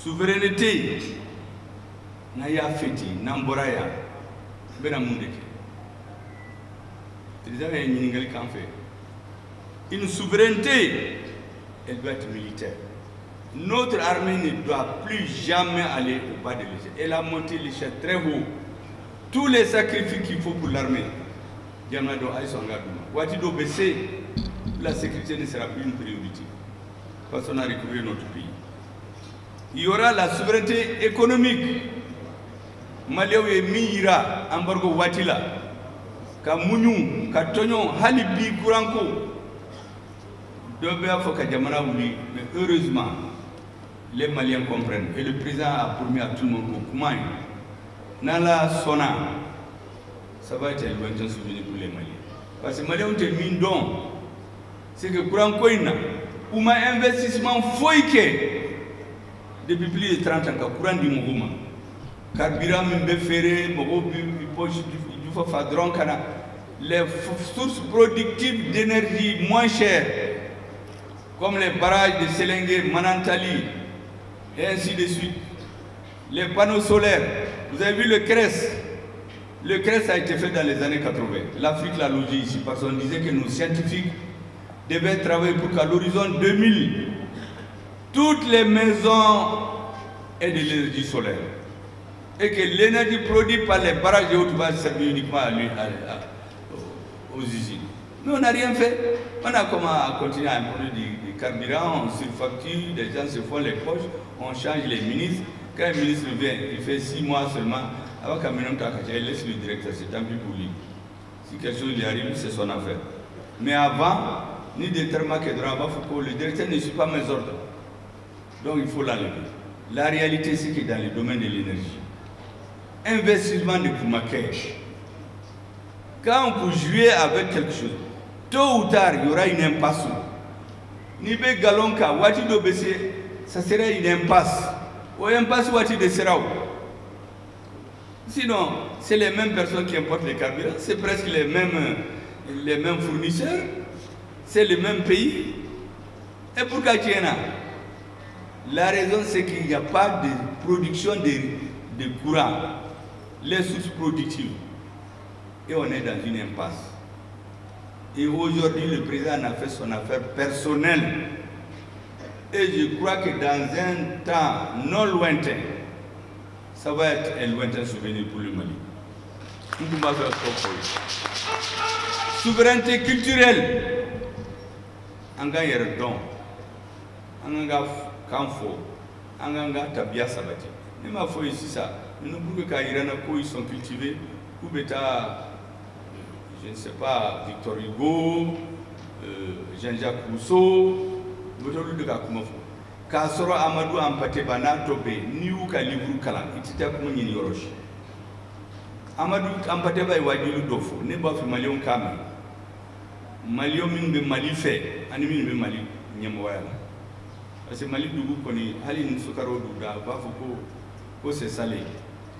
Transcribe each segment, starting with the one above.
Souveraineté n'a y'a fêté n'an bɔra yan n bɛna mun de kɛ? Président ye ɲininkali k'an fɛ. Une souveraineté, elle doit être militaire. Notre armée ne doit plus jamais aller au bas de l'échelle. Elle a monté l'échelle très haut. Tous les sacrifices qu'il faut pour l'armée, jamana dɔ ayi sɔn ka d'u ma. Waati dɔ bɛ se, la sécurité ne sera plus une priorité parce qu'on a recouvré notre pays. Il y aura la souveraineté économique. Maliens ye min yira embargo waati la, ka muɲu ka tɔɲɔ, hali bi courant ko dɔ bɛ fɔ ka jamana wuli, mais heureusement les Maliens comprennent et le président a promis à tout le monde ko kuma in n'Ala sɔnna, ça va être un lointain souvenir pour les Maliens, parce que Maliens tɛ min dɔn, c'est que courant ko in na, u ma investissement foyi kɛ depuis plus de 30 ans ka courant di mɔgɔw ma. Carburant min bɛ feere, mɔgɔw bi poche jufa fa dɔrɔn ka na. Les sources productives d'énergie moins chères, comme les barrages de Sélingué, Manantali, et ainsi de suite, les panneaux solaires. Vous avez vu le CRES. Le CRES a été fait dans les années 80. L'Afrique l'a logé ici parce qu'on disait que nos scientifiques devaient travailler pour qu'à l'horizon 2000, toutes les maisons aient de l'énergie solaire et que l'énergie produite par les barrages et autres va servir uniquement aux usines. Mais on n'a rien fait. On a comment continuer à importer du carburant, on surfacture, des gens se font les poches, on change les ministres. Quand un ministre vient, il fait 6 mois seulement, avant qu'un ministre il laisse le directeur, c'est tant pis pour lui. Si quelque chose lui arrive, c'est son affaire. Mais avant, ni directeur le directeur ne suit pas mes ordres. Donc il faut l'enlever. La réalité, c'est que dans le domaine de l'énergie, investissement de Koumaké, quand vous jouez avec quelque chose, tôt ou tard, il y aura une impasse. Ni be galonka, wati do bese, ça serait une impasse. Ou impasse wati de sera. Sinon, c'est les mêmes personnes qui importent les carburants, c'est presque les mêmes fournisseurs, c'est le même pays. Et pourquoi tu es là? La raison, c'est qu'il n'y a pas de production de courant, les sources productives. Et on est dans une impasse. Et aujourd'hui, le président en a fait son affaire personnelle. Et je crois que dans un temps non lointain, ça va être un lointain souvenir pour le Mali. Souveraineté culturelle. An ka yɛrɛ dɔn, an ka kan fɔ, an k'an ka tabiya sabati. Ne m'a fɔ ye sisan, ninnu pour que k'a yira n na ko ils sont cultivés, k'u bɛ taa, je ne sais pas, Victor Hugo, Jean-Jacques Rousseau, u bɛ taa olu de ka kuma fɔ. K'a sɔrɔ Amadou Hampâté Bâ n'a tɔ bɛɛ, n'i y'u ka livre kalan, i tɛ taa kuma ɲini yɔrɔ si. Amadou Hampâté Bâ ye wajulu dɔ fɔ, ne b'a fɛ Maliyɛnw k'a mɛn. Maliyɛn minnu bɛ Mali fɛ ani minnu bɛ Mali ɲɛmɔgɔya la. Parce que Mali dugu kɔni, hali ni sukaro dugura, u b'a fɔ ko c'est salé.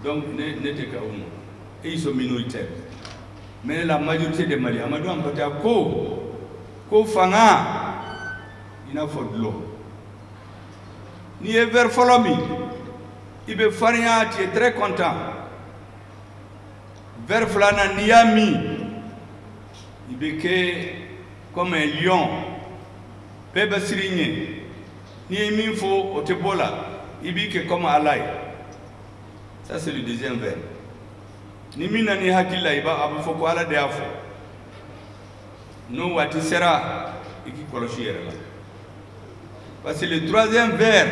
Donc ne tɛ ka o ma. Et ils sont minoritaires. Mais la majorité des Maliens, Amadou Hampâté ko fanga i n'a fɔ dulɔ. N'i ye verre fɔlɔ min, i bɛ farinya, tu es très content. Verre filanan n'i y'a min, i bɛ kɛ comme un lion. Bɛɛ bɛ siran i ɲɛ. N'i ye min fɔ, o tɛ bɔ la, i b'i kɛ comme Ala ye. Ça, c'est le deuxième verre. Ni min nana i hakili la, i b'a a bɛ fɔ ko Ala de y'a fɔ. N'o waati sera, i k'i kɔlɔsi i yɛrɛ la. Parce que le troisième verre,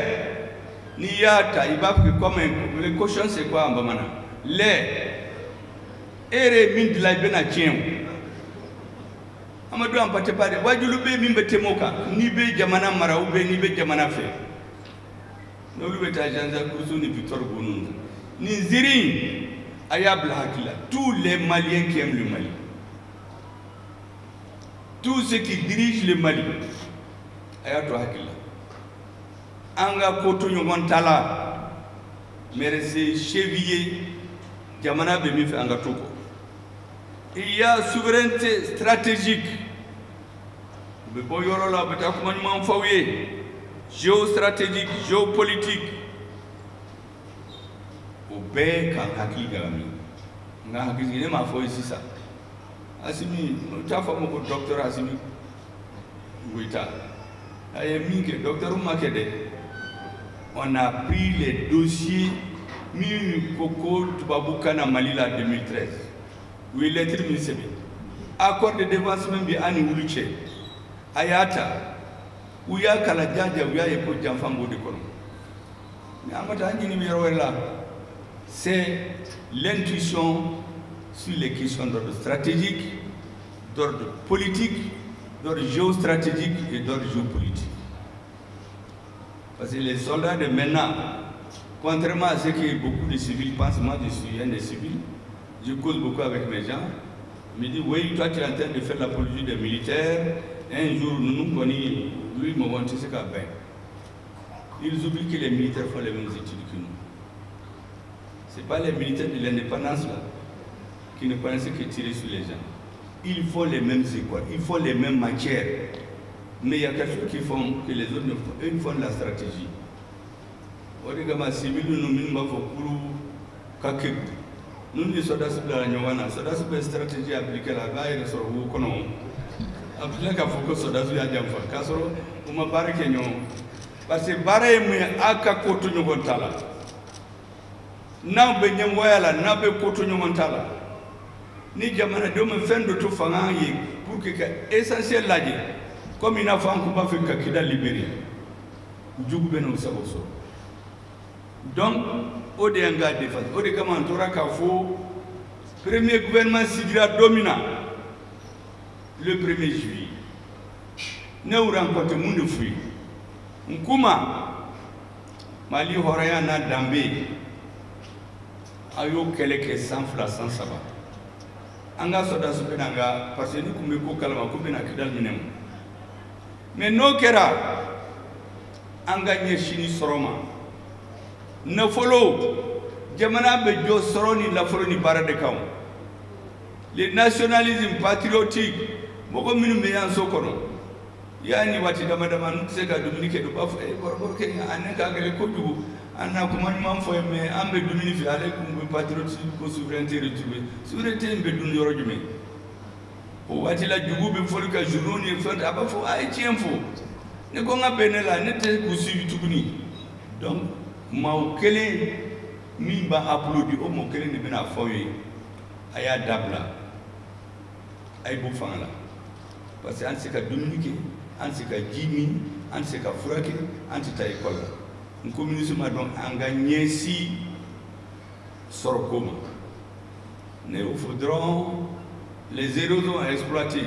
n'i y'a ta, i b'a fɔ comme un, le cochon, c'est quoi en bamanan? Lait. E yɛrɛ ye min dilan, i bɛna tiɲɛ o. Amadou Hampâté Bâ de wajulu bɛ min bɛ tɛmɛ o kan n'i bɛ jamana mara ou bien n'i bɛ jamana fɛ n'olu bɛ taa Jean-Jacques Rousseau ni Victor Hugo ninnu nin ziiri in a y'a bila hakili la. Tous les Maliens qui aiment le Mali, tous ceux qui dirigent le Mali, a y'a to hakili la. An ka ko to ɲɔgɔn ta la, mais c'est chevillé jamana bɛ min fɛ an ka to kɔ. Il y a souveraineté stratégique. U bɛ bɔ yɔrɔ la u bɛ taa kuma ɲuman f'aw ye, géostratégique, géopolitique, o bɛɛ k'an hakili ɲagami. Nka hakili ne m'a fɔ ye sisan, Assimi u t'a fɔ a ma ko docteur Assimi Goïta a ye min kɛ, docteur ma kɛ dɛ. On a pris les dossiers min ko ko tubabu ka na Mali la 2013, u ye lettre min sɛbɛn, accord de défense min bɛ an ni wulu cɛ, a y'a ta, u y'a kala jaja, u y'a ye ko janfa b'o de kɔnɔ. Mais an ka taa an ɲini yɔrɔ wɛrɛ la. C'est l'intuition sur les questions d'ordre stratégique, d'ordre politique, d'ordre géostratégique et d'ordre géopolitique. Parce que les soldats de maintenant, contrairement à ce que beaucoup de civils pensent, moi je suis un des civils, je cause beaucoup avec mes gens, ils me disent, oui, toi tu es en train de faire l'apologie des militaires, un jour nous nous connaissons, lui, tu sais qu'à ben. Ils oublient que les militaires font les mêmes études que nous. Ce n'est pas les militaires de l'indépendance là, qui ne connaissaient que tirer sur les gens. Ils font les mêmes écoles, ils font les mêmes matières. Mais il y a quelque chose qu'ils font que les autres ne font. Eux, ils font de la stratégie. O de kama civil ninnu minnu b'a fɔ k'olu ka kegu ninnu ni sɔrɔdasi bilara ɲɔgɔn na, sɔrɔdasi bɛ stratégie appliquer la, a b'a yɛrɛ sɔrɔ wo kɔnɔ, a bɛ tila k'a fɔ ko sɔrɔdasiw y'a janfa k'a sɔrɔ u ma baara kɛ ɲɔgɔn, parce que baara ye mun ye, aw ka ko to ɲɔgɔn ta la. N'aw bɛ ɲɛmɔgɔya la, n'aw bɛ ko to ɲɔgɔn ta la, ni jamanadenw bɛ fɛn dɔ to fanga ye pour que ka essentiel lajɛ, comme i n'a fɔ an tun b'a fɛ ka Kidal libérer, jugu bɛ n'o sago sɔrɔ. Donc o de y'an ka défense. O de kama an tora k'a fɔ premier gouvernement sigira don min na, le 1er juillet, ne y'u rencontré, mun de f'u ye? N k'u ma Mali hɔrɔnya n'a danbe, a y'o kɛlɛ kɛ san 2 san 3, an ka sɔrɔdasiw bɛ na an ka, parce que ni tun bɛ ko kalama ko bɛna Kidal minɛ o, mais n'o kɛra an ka ɲɛsin ni sɔrɔ ma, nafolo, jamana bɛ jɔ sɔrɔ ni nafolo ni baara de kan. Le nationalisme patriotique, mɔgɔ minnu bɛ yan so kɔnɔ yanni waati dama dama n'u tɛ se ka dumuni kɛ, u b'a fɔ e kɔrɔbɔrɔkɛ a ne ka gɛlɛn kojugu, an na kuma ɲuman fɔ ye, mais an bɛ dumuni fɛ, ale kun bɛ patriotisme ko souveraineté retrouver, souveraineté in bɛ dun yɔrɔ jumɛn? O waati la jugu bɛ fɔli ka journaux ni fɛn, a b'a fɔ a ye tiɲɛ fɔ, ne ko n ka bɛn ne la, ne tɛ k'u suivi tuguni. Donc maaw kelen min b'a applaudi, o mɔgɔ kelen de bɛna fɔ aw ye a y'a dabila, a ye bɔ fanga la, parce que an tɛ se ka dumuni kɛ, an tɛ se ka ji min, an tɛ se ka furakɛ, an tɛ taa ekɔli la. N communisme ma dɔn an ka ɲɛsin sɔrɔko ma. Ne y'o fɔ dɔrɔn, les héros ont exploité,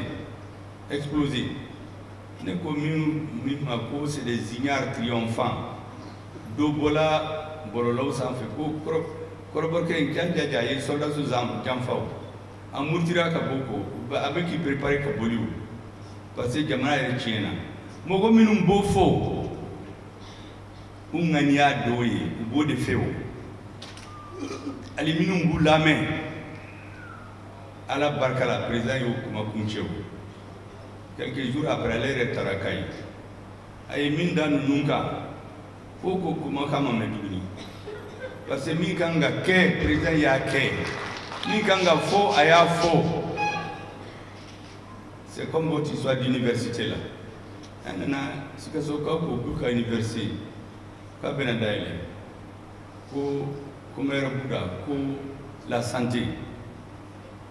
explosé. Ne ko min ma ko c'est des ignares triomphants. Dɔ bɔla bɔlɔlɔw sanfɛ ko kɔrɔbɔrɔkɛ in jajaja a ye soldats janfa o, a murutira ka bɔ ko a bɛ k'i préparer ka boli o, parce que jamana yɛrɛ tiɲɛna. Mɔgɔ minnu b'o fɔ, u ŋaniya dɔw ye, u b'o de fɛ o, hali minnu b'u lamɛn, Ala barika la président y'o kuma kuncɛ o. Quelques jours après ale yɛrɛ taara Kayi, a ye min da ninnu kan fo ko kumakan ma mɛn tuguni, parce que min kan ka kɛ président y'a kɛ, min kan ka fɔ a y'a fɔ. C'est comme votre histoire d'université là. An nana Sikasokaw ko k'u ka université k'a bɛna dayɛlɛ, ko Komɛrɛ Buda ko la santé,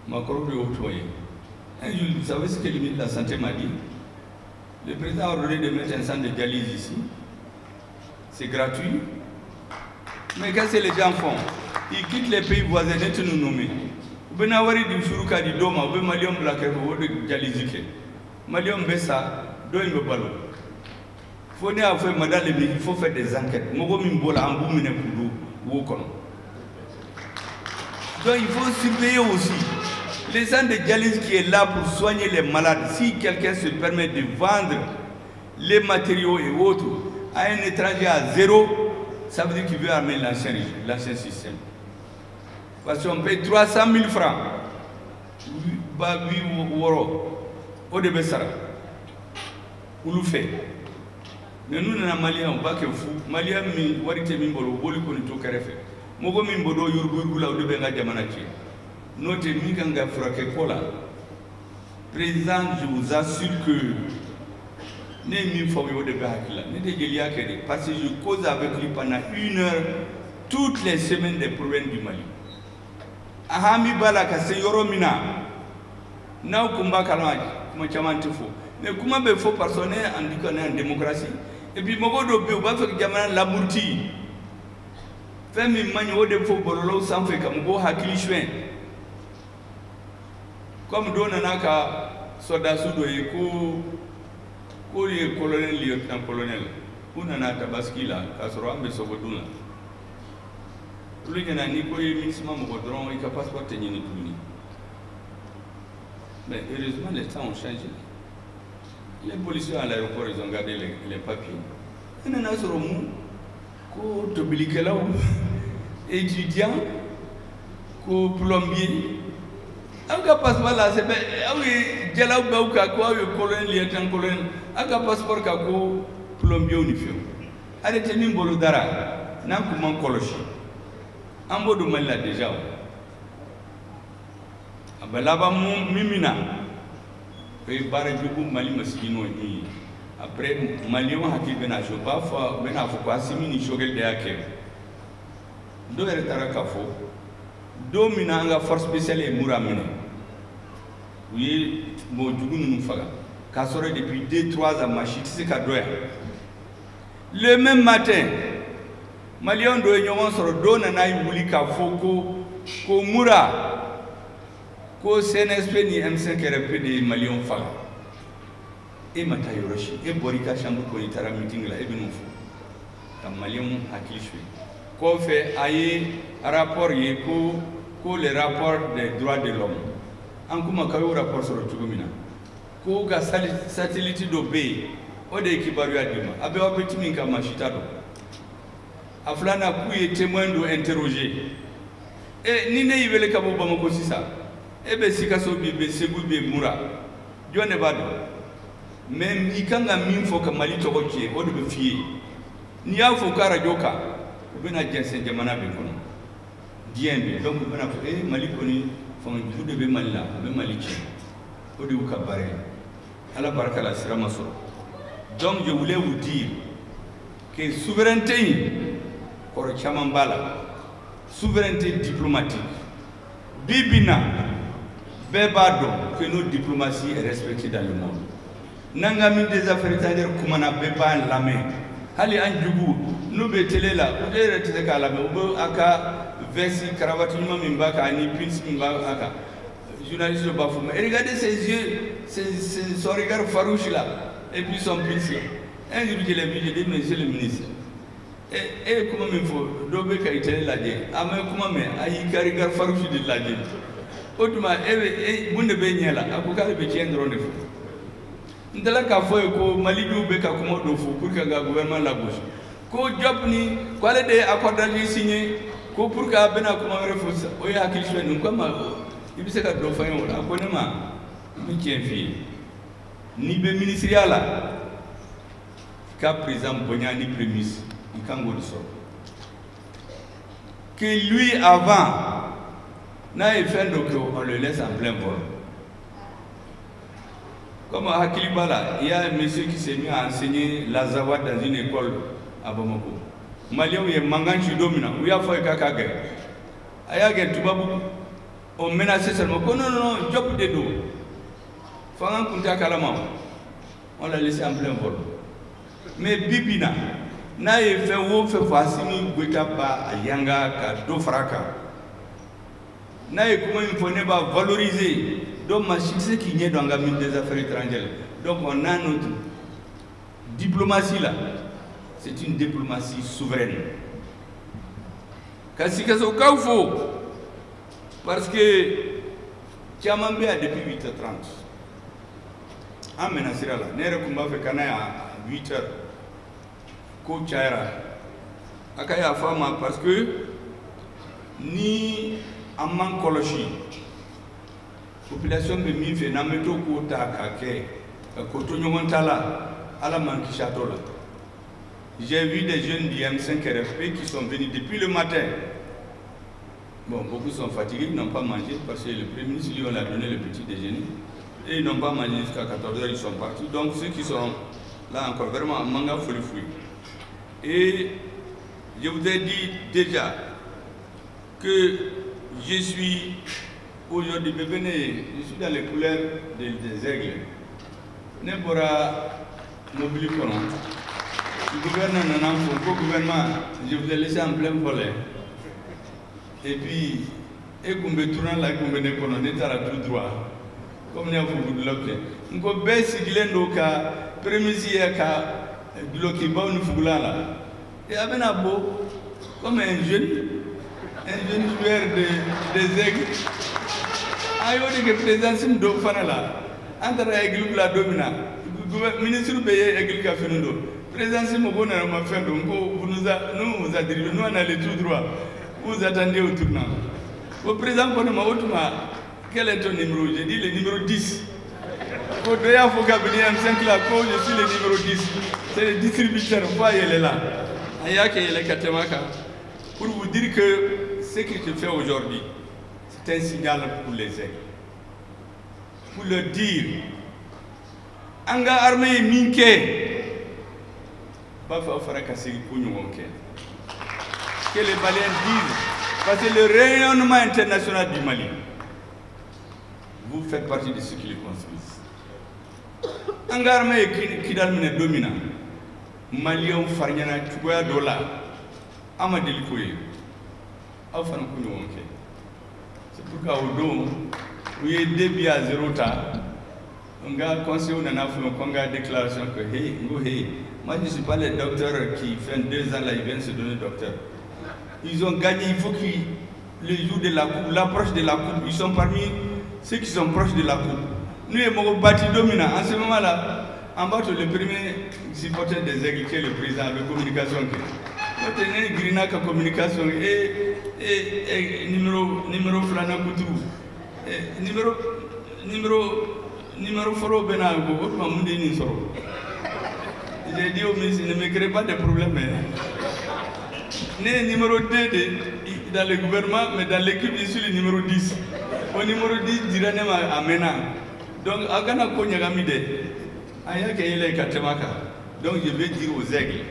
maakɔrɔw de y'o tɔgɔ ye. Un jour, vous savez ce que le ministre de la Santé m'a dit? Le président a ordonné de mettre un centre de dialyse ici. C'est gratuit. Mais qu'est-ce que les gens font? Ils quittent les pays voisins, ne nous nommer. U bɛ na wari di furu ka di dɔw ma, u bɛ maliyɛnw bila kɛrɛfɛ, o de dialyse kɛ. Maliyɛnw bɛ sa, dɔ in bɛ balo. Fo ne y'a fɔ madame le ministre, il faut faire des enquêtes. Mɔgɔ min b'o la, an b'u minɛ k'u don wo kɔnɔ. Donc il faut surveiller aussi. Les centres de dialyse qui est là pour soigner les malades, si quelqu'un se permet de vendre les matériaux et autres à un étranger à zéro, ça veut dire qu'il veut amener l'ancien système. Parce qu'on paye 300 000 francs. Ba bi wɔɔrɔ o de bɛ sara olu fɛ. Mais n'u nana maliyɛn, u b'a kɛ fu. Maliyɛn min wari tɛ min bolo, u b'olu kɔni to kɛrɛfɛ. Mɔgɔ min b'o dɔn yuruguyurugu la, o de bɛ n ka jamana tiɲɛ. N'o tɛ min kan ka furakɛ ko la, président, je vous assure que ne ye min fɔ aw ye, o de bɛ hakili la. Ne tɛ jeliya kɛ dɛ, parce que je cause avec lui pendant une heure toutes les semaines des problèmes du Mali. A hami b'a la ka se yɔrɔ min na, n'aw kun b'a kalama, kuma caman tɛ fɔ, mais kuma bɛ fɔ parce que on est en, on est en démocratie. Et puis mɔgɔ dɔw bɛ yen, u b'a fɛ ka jamana lamuruti. Fɛn min man ɲi, o de bɛ fɔ bɔlɔlɔw sanfɛ ka mɔgɔw hakili suɲɛ. Comme dɔ nana ka sɔrɔdasi dɔ ye ko k'olu ye colonel, lieutenant colonel, u nana Tabaski la k'a sɔrɔ an bɛ sogo dun la. Olu ɲɛna n'i ko i ye MINUSMA mɔgɔ dɔrɔn, i ka passeport tɛ ɲini tuguni. Mais heureusement, les temps ont changé. Les policiers à l'aéroport, ils ont gardé les papiers. I nana sɔrɔ mun ko tobilikɛlaw, étudiant, ko plombier, aw ka passeport la sɛbɛn, aw ye jalaw b'aw kan ko aw ye colonel, lieutenant colonel, aw ka passeport kan ko plombier ni fɛnw. Arrêté min bolo dara n'an kun man kɔlɔsi, an b'o don Mali la déjà. O a bɛ laban mun min na, o ye baara jugu Mali ma sigi n'o ye. Après, maliyɛnw hakili bɛna so, u b'a fɔ, u bɛna fɔ ko Asimi ni Choguel de y'a kɛ. Dɔw yɛrɛ taara k'a fɔ don min na an ka force spéciale ye Mura minɛ, u ye mɔgɔ jugu ninnu faga k'a sɔrɔ depuis 2, 3 ans maa si tɛ se ka dɔn yan. Le même matin, maliyɛnw dɔ ye ɲɔgɔn sɔrɔ, dɔw nana wuli k'a fɔ ko Mura, ko CNSP ni M5 RFP de ye maliyɛnw faga. E ma taa yɔrɔ si, e bɔra i ka chambre kɔnɔ, i taara meeting la, e bɛ n'o fɔ ka maliyɛnw hakili suɲɛ. Kɔfɛ a ye rapport ye ko le rapport des droits de l'homme, an kuma k'aw y'o rapport sɔrɔ cogo min na, ko ka satellite dɔ bɛ yen, o de ye kibaruya d'i ma. A bɛ appétit min kan, maa si t'a dɔn. A filanan, k'u ye témoin dɔ interroger. E ni ne y'i wele ka bɔ Bamakɔ sisan, e bɛ Sikaso bi, bɛ Segu, bɛ Mura, jɔn de b'a dɔn? Mais i kan ka min fɔ ka Mali tɔgɔ tiɲɛ, o de bɛ f'i ye. N'i y'a fɔ ko arajo kan, u bɛna jɛnsɛn jamana bɛɛ kɔnɔ, diɲɛ bɛɛ. Donc u bɛna fɔ e Mali kɔni fanga jugu de bɛ Mali la, a bɛ Mali tiɲɛ. O de y'u ka baara ye. Ala barika la, sira ma sɔrɔ. Donc je voulais vous dire que souveraineté in kɔrɔ caman b'a la. Souveraineté diplomatique, bi bi na, bɛɛ b'a dɔn que notre diplomatie est respectée dans le monde. N'an ka ministre des Affaires étrangères kumana, bɛɛ b'a lamɛn. Hali an jugu n'u bɛ télé la, u yɛrɛ tɛ se k'a lamɛn. U bɛ a ka veste, cravate ɲuman min b'a kan ani pins min b'a kan, journaliste dɔ b'a fɔ: mais regardez ses yeux, son regard farouche là, et puis son pins là. Un jour, je l'ai vu, j'ai dit: monsieur le ministre, e ye kuma min fɔ, dɔw bɛ ka i télé lajɛ, a ma kuma mɛn, a y'i ka regard farouche de lajɛ. O tuma e bɛ e mun de bɛ ɲɛ la? A ko k'ale bɛ tiɲɛ dɔrɔn de fɔ. N tilala k'a fɔ ye ko malidenw bɛ ka kuma dɔ fɔ pour que ka gouvernement lagosi, ko Diop ni ko ale de ye accord d'Alger signé, ko pour que a bɛna kuma wɛrɛ fɔ sisan, o ye hakili suɲɛ nin ko ma. I bɛ se ka dɔ fɔ n ye o la? A ko ne ma, n bɛ tiɲɛ f'i ye, n'i bɛ ministeriya la, ka président bonya ni premier ministre, i kan k'o de sɔrɔ. Que lui avant n'a ye fɛn dɔ kɛ, on le laisse en plein vol. Comme hakili b'a la, il y a un monsieur qui s'est mis à enseigner l'azawad dans une école à Bamako. Maliyɛnw ye mankan ci don min na, u y'a fɔ ye k'a k'a gɛn. A y'a gɛn, tubabu on menaçait seulement ko non, non, non, Diop de don. Fanga kun t'a kalama, on l'a laissé en plein vol. Mais bi bi na, n'a ye fɛn o fɛn fɔ, Asimi Goïta b'a a yanga ka dɔ fara a kan. N'a ye kuma min fɔ, ne b'a valoriser. Donc maa si tɛ se k'i ɲɛ dɔn an ka ministre des Affaires étrangères. Donc on a notre diplomatie là. C'est une diplomatie souveraine. Ka Sikasokaw fo, parce que caman bɛ yan depuis 8h30. An mɛnna sira la. Ne yɛrɛ tun b'a fɛ ka na yan 8h, ko cayara. A ka yafa n ma, parce que ni an man kɔlɔsi, population bɛ min fɛ, n'an bɛ to k'o ta k'a kɛ ka ko to ɲɔgɔn ta la, Ala m'an kisi a tɔ la. J'ai vu des jeunes du M5 RFP qui sont venus depuis le matin. Bon, beaucoup sont fatigués, ils n'ont pas mangé parce que le Premier ministre lui, on a donné le petit déjeuner. Et ils n'ont pas mangé jusqu'à 14h, ils sont partis. Donc ceux qui sont là encore, vraiment, manga folie fouille. Et je vous ai dit déjà que je suis aujourd'hui bébé, je suis dans les couleurs des aigles. Ne bɔra mobili kɔnɔ. Le gouverneur nana fɔ ko gouvernement, je vous ai laissé en plein volet. Et puis, e kun bɛ tournant la, e kun bɛ ne kɔnɔ, ne taara tout droit. Comme ne y'a fɔ ko dulɔ filɛ. N ko bɛɛ sigilen don ka prémisse ye ka dulokibaw ni fugulan la. Et a bɛna bɔ comme un jeune joueur des aigles. An y'o de kɛ présidence min don fana la. An taara aigle bila don min na, ministre bɛɛ ye aigle ka fini don. Présidence mɔgɔw nana ma fɛn don ko vous nous a, nous vous a dirigé, nous on allait tout droit. Vous attendiez au tournant. Au président ko ne ma o tuma, quel est ton numéro? J'ai dit le numéro 10. Ko dɔ y'a fɔ kabini M5 la ko je suis le numéro 10. C'est le distributeur, fo a yɛlɛla. An y'a kɛ yɛlɛ ka tɛmɛ a kan. Pour vous dire que ce que je fais aujourd'hui, c'est un signal pour les aigles. Pour leur dire, an ka armée ye min kɛ, b'a fɛ aw fana ka segin k'o ɲɔgɔn kɛ. Que les Maliens disent, parce que le rayonnement international du Mali, vous faites partie de ceux qui le construisent. An ka armée ye Kidal minɛ don min na, Maliyɛnw fariɲana cogoya dɔ la, an ma deli k'o ye. Aw fana k'o ɲɔgɔn kɛ. C'est pourquoi o don, u ye 2 buts à 0 ta. N ka conseiller nana fɔ n ko n ka déclaration que hey, n ko hey, moi je suis pas le docteur qui fait 2 ans là, il vient se donner docteur. Ils ont gagné, il faut qu'ils, le jour de la coupe, l'approche de la coupe, ils sont parmi ceux qui sont proches de la coupe. Nous, les bâti don min na, en ce moment-là, en bas, le premier supporter des aigles qui est le président avec communication. N'o girinna ka communication et numéro filanan kuturu numéro fɔlɔ bɛ na ko o tuma mun de ye nin sɔrɔ. J'ai dit au ministre, ne me crée pas de problème, hein. Ne ye numéro 2 de dans le gouvernement, mais dans l'équipe je suis le numéro 10. O numéro 10 dira ne ma a mɛnna. Donc a kana ko ɲagami dɛ. An y'a kɛ yɛlɛ ka tɛmɛ a kan. Donc je vais dire aux aigles,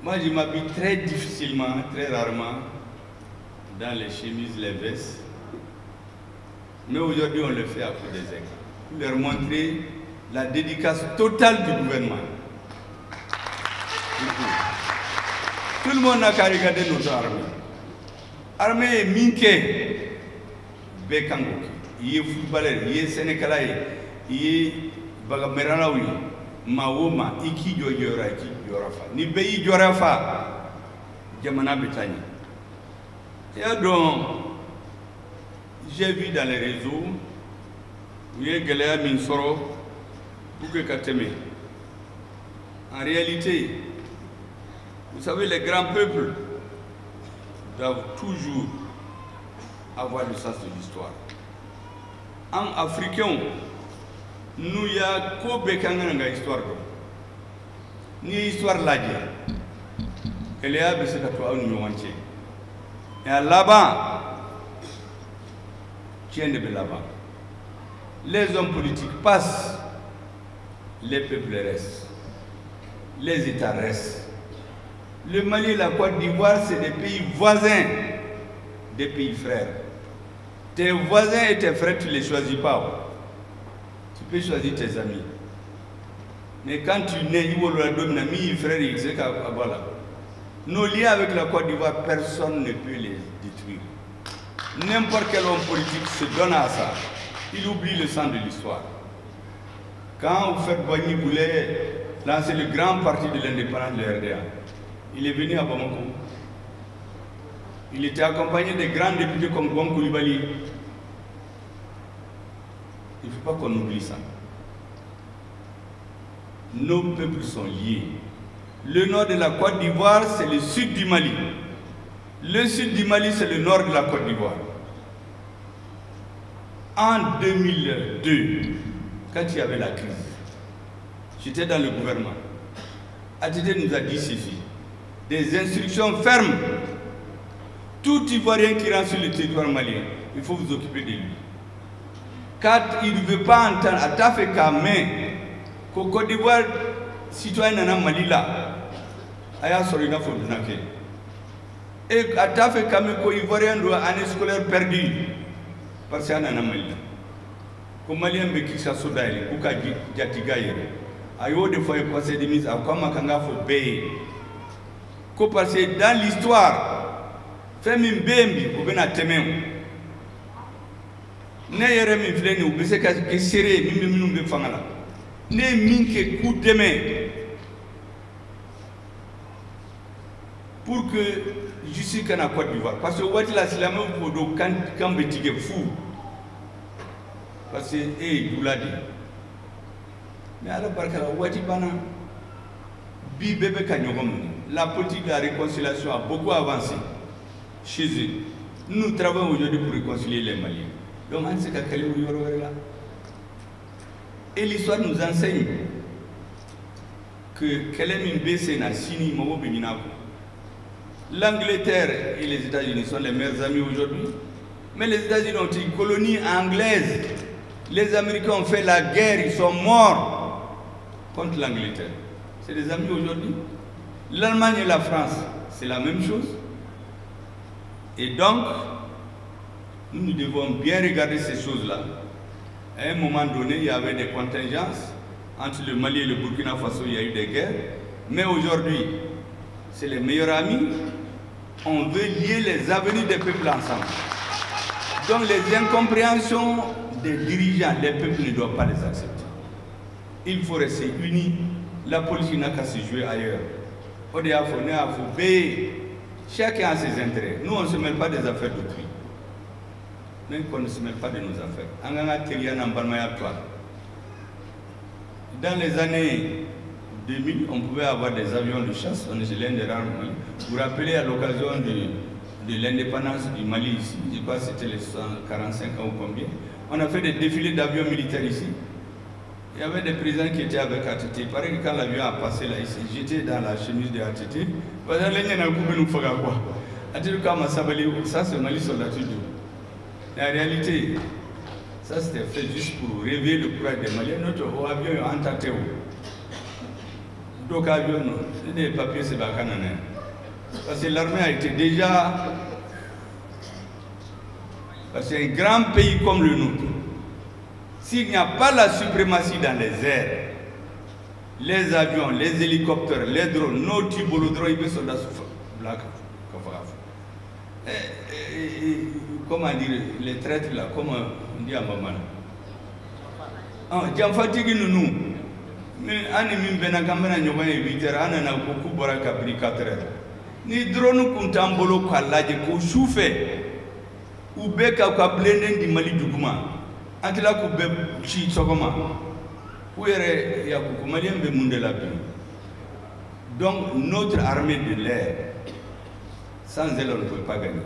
moi je m'habille très difficilement, très rarement dans les chemises, les vestes, mais aujourd'hui on le fait à coup des aigles pour leur montrer la dédicace totale du gouvernement. Tout le monde n'a qu'à regarder notre armée. Armée ye min kɛ, bɛɛ kan k'o kɛ. I ye footballeur, i ye sɛnɛkɛla ye, i ye baganmaralaw ye, maa o maa, i k'i jɔ i jɔyɔrɔ la, i k'i jɔyɔrɔ fa. Ni bɛɛ y'i jɔyɔrɔ fa, jamana bɛ taa ɲɛ. I y'a dɔn, j'ai vu dans les réseaux, u ye gɛlɛya min sɔrɔ pour que ka tɛmɛ. En réalité, vous savez, les grands peuples doivent toujours avoir le sens de l'histoire. An Africains, n'u y'a ko bɛɛ kɛ, an kana ka histoire dɔn. N'i ye histoire lajɛ, gɛlɛya bɛ se ka to aw ni ɲɔgɔn cɛ. Mais a laban, tiɲɛ de bɛ laban. Les hommes politiques passent, les peuples restent, les États restent. Le Mali et la Côte d'Ivoire, c'est des pays voisins, des pays frères. Tes voisins et tes frères, tu ne les choisis pas. Tu peux choisir tes amis. Mais quand tu nais, il y a frère, il sait voilà. Nos liens avec la Côte d'Ivoire, personne ne peut les détruire. N'importe quel homme politique se donne à ça, il oublie le sens de l'histoire. Quand Houphouët-Boigny voulait lancer le grand parti de l'indépendance de l'RDA, il est venu à Bamako. Il était accompagné des grands députés comme Gon Coulibaly. Il ne faut pas qu'on oublie ça. Nos peuples sont liés. Le nord de la Côte d'Ivoire, c'est le sud du Mali. Le sud du Mali, c'est le nord de la Côte d'Ivoire. En 2002, quand il y avait la crise, j'étais dans le gouvernement. ATT nous a dit ceci, des instructions fermes. Tout Ivoirien qui rentre sur le territoire malien, il faut vous occuper de lui. Quand il ne veut pas entendre, à tafé kame, qu'au Côte d'Ivoire, citoyen nana Mali la, aya sɔrɔ i n'a fɔ dunakɛ. Et a t'a fɛ k'a mɛn ko Ivoirien don année scolaire perdue parce que a nana Mali la. Ko Malien bɛ k'i ka so dayɛlɛ k'u ka jatigiya yɛrɛ. A y'o de fɔ a ye conseil des ministres, a ko a ma k'an k'a fɔ bɛɛ ye. Ko parce que dans l'histoire, fɛn min bɛ yen bi, o bɛna tɛmɛ o. Ne yɛrɛ min filɛ nin ye, u bɛ se ka kɛ seere ye min bɛ minnu bɛ fanga la. Ne ye min kɛ k'u dɛmɛ pour que justice kana Côte d'Ivoire. Parce que waati la silamɛw ko don kan bɛ tigɛ fu. Parce que e ye jula de ye. Mais Ala barika la waati banna. Bi bɛɛ bɛ ka ɲɔgɔn minɛ. La politique de la réconciliation a beaucoup avancé chez eux. Nous travaillons aujourd'hui pour réconcilier les Maliens. Donc an tɛ se ka kɛlɛ wuli yɔrɔ wɛrɛ la. Et l'histoire nous enseigne que kɛlɛ min bɛ sen na sini mɔgɔw bɛ ɲinɛ a kɔ. L'Angleterre et les États-Unis sont les meilleurs amis aujourd'hui. Mais les États-Unis ont une colonie anglaise. Les Américains ont fait la guerre, ils sont morts contre l'Angleterre. C'est des amis aujourd'hui. L'Allemagne et la France, c'est la même chose. Et donc, nous devons bien regarder ces choses-là. À un moment donné, il y avait des contingences entre le Mali et le Burkina Faso, il y a eu des guerres. Mais aujourd'hui, c'est les meilleurs amis. On veut lier les avenirs des peuples ensemble. Donc les incompréhensions des dirigeants, les peuples ne doivent pas les accepter. Il faut rester unis. La politique n'a qu'à se jouer ailleurs. Chacun a ses intérêts. Nous, on ne se mêle pas des affaires d'autrui. Même qu'on ne se mêle pas de nos affaires. Dans les années 2000, on pouvait avoir des avions de chasse. On est l'un des rares. Vous vous rappelez à l'occasion de l'indépendance du Mali ici, je crois que c'était les 145 ans ou combien, on a fait des défilés d'avions militaires ici. Il y avait des présidents qui étaient avec ATT. Il paraît que quand l'avion a passé là, il s'est jeté dans la chemise de ATT. Ça, c'est Mali soldat. En réalité, ça c'était fait juste pour réveiller le courage des Maliens. Notre avion est entendu. Donc, avion, les papiers, c'est bacanane. Parce que l'armée a été déjà. Parce qu'un grand pays comme le nôtre, s'il n'y a pas la suprématie dans les airs, les avions, les hélicoptères, les drones, nos tibolodrones, ils sont dans comment dire, les traîtres là, comment on dit à maman. Janfatigi nous, ani min bɛna k'an bɛna ɲɔgɔn ye 8 heures, an nana ko k'u bɔra kabini 4 heures. Ni drone kun t'an bolo k'a lajɛ ko su fɛ, u bɛ ka u ka bilennen di Mali duguma, an tila k'u bɛɛ ci sɔgɔma. U yɛrɛ yakuku Malien bɛ mun de la bi? Donc notre armée de l'air, sans elle on ne peut pas gagner.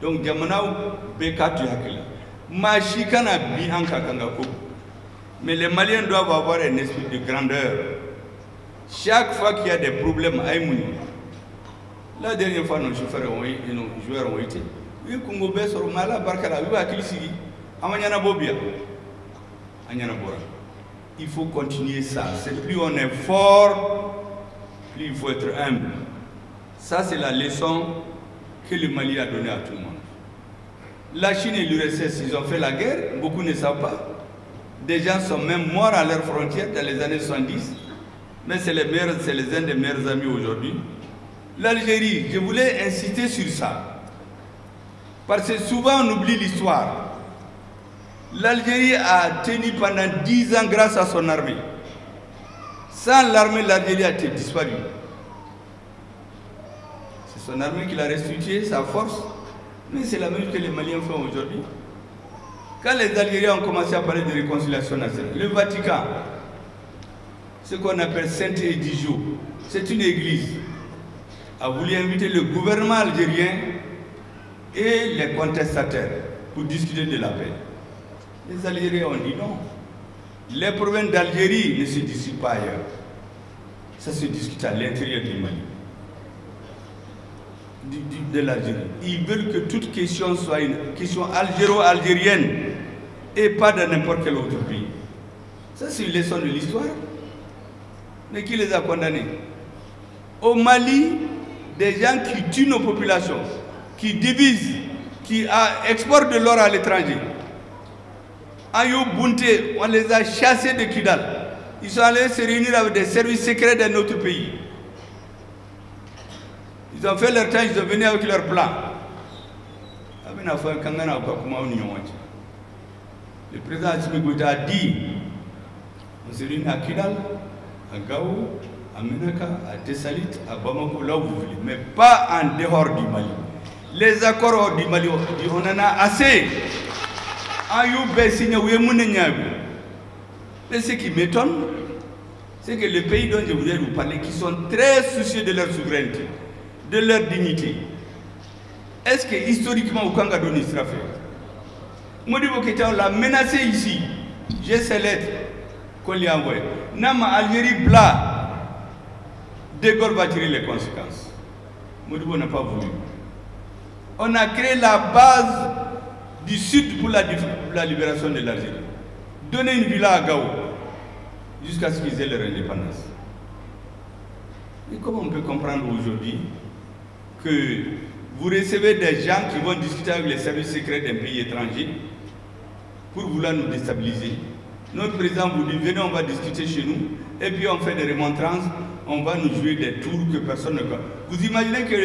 Donc jamanaw bɛɛ k'a to hakili la. Maa si kana bin an kan kan ka ko. Mais les Maliens doivent avoir un esprit de grandeur. Chaque fois qu'il y a des problèmes, aïe. La dernière fois, nos chauffeurs ont été, nos joueurs ont été. Oui, Congo bɛ sɔrɔ mais Ala barika la, u bɛ hakili sigi. A ma ɲɛnabɔ bi yan. A ɲɛnabɔra. Il faut continuer ça. C'est plus on est fort, plus il faut être humble. Ça, c'est la leçon que le Mali a donnée à tout le monde. La Chine et l'URSS, ils ont fait la guerre, beaucoup ne savent pas. Des gens sont même morts à leurs frontières dans les années 70. Mais c'est les meilleurs, c'est les uns des meilleurs amis aujourd'hui. L'Algérie, je voulais insister sur ça. Parce que souvent on oublie l'histoire. L'Algérie a tenu pendant 10 ans grâce à son armée. Sans l'armée, l'Algérie a été disparue. C'est son armée qui l'a restitué, sa force. Mais c'est la même chose que les Maliens font aujourd'hui. Quand les Algériens ont commencé à parler de réconciliation nationale, le Vatican, ce qu'on appelle Saint-Édigio, c'est une église, a voulu inviter le gouvernement algérien et les contestataires pour discuter de la paix. Les Algériens ont dit non. Les problèmes d'Algérie ne se discutent pas ailleurs. Ça se discute à l'intérieur du Mali, de l'Algérie. Ils veulent que toute question soit une question algéro-algérienne et pas dans n'importe quel autre pays. Ça, c'est une leçon de l'histoire. Mais qui les a condamnés? Au Mali, des gens qui tuent nos populations, qui divisent, qui exportent de l'or à l'étranger. Ayou Bunte, on les a chassés de Kidal. Ils sont allés se réunir avec des services secrets d'un autre pays. Ils ont fait leur temps, ils sont venus avec leur plan. Le président Assimi Goïta a dit, on s'est réunis à Kidal, à Gao, à Menaka, à Tessalit, à Bamako, là où vous voulez, mais pas en dehors du Mali. Les accords du Mali, on en a assez. Mais ce qui m'étonne, c'est que les pays dont je voudrais vous parler, qui sont très soucieux de leur souveraineté, de leur dignité, est-ce que historiquement, au Kanga Doni sera fait? Modibo Keïta, on l'a menacé ici. J'ai ces lettres qu'on lui a envoyées. Nama Algérie bla, De Gaulle va tirer les conséquences. Modibo n'a pas voulu. On a créé la base du Sud pour la libération de l'Algérie. Donner une villa à Gao jusqu'à ce qu'ils aient leur indépendance. Et comment on peut comprendre aujourd'hui que vous recevez des gens qui vont discuter avec les services secrets d'un pays étranger pour vouloir nous déstabiliser? Notre président vous dit, venez, on va discuter chez nous, et puis on fait des remontrances, on va nous jouer des tours que personne ne connaît. Vous imaginez que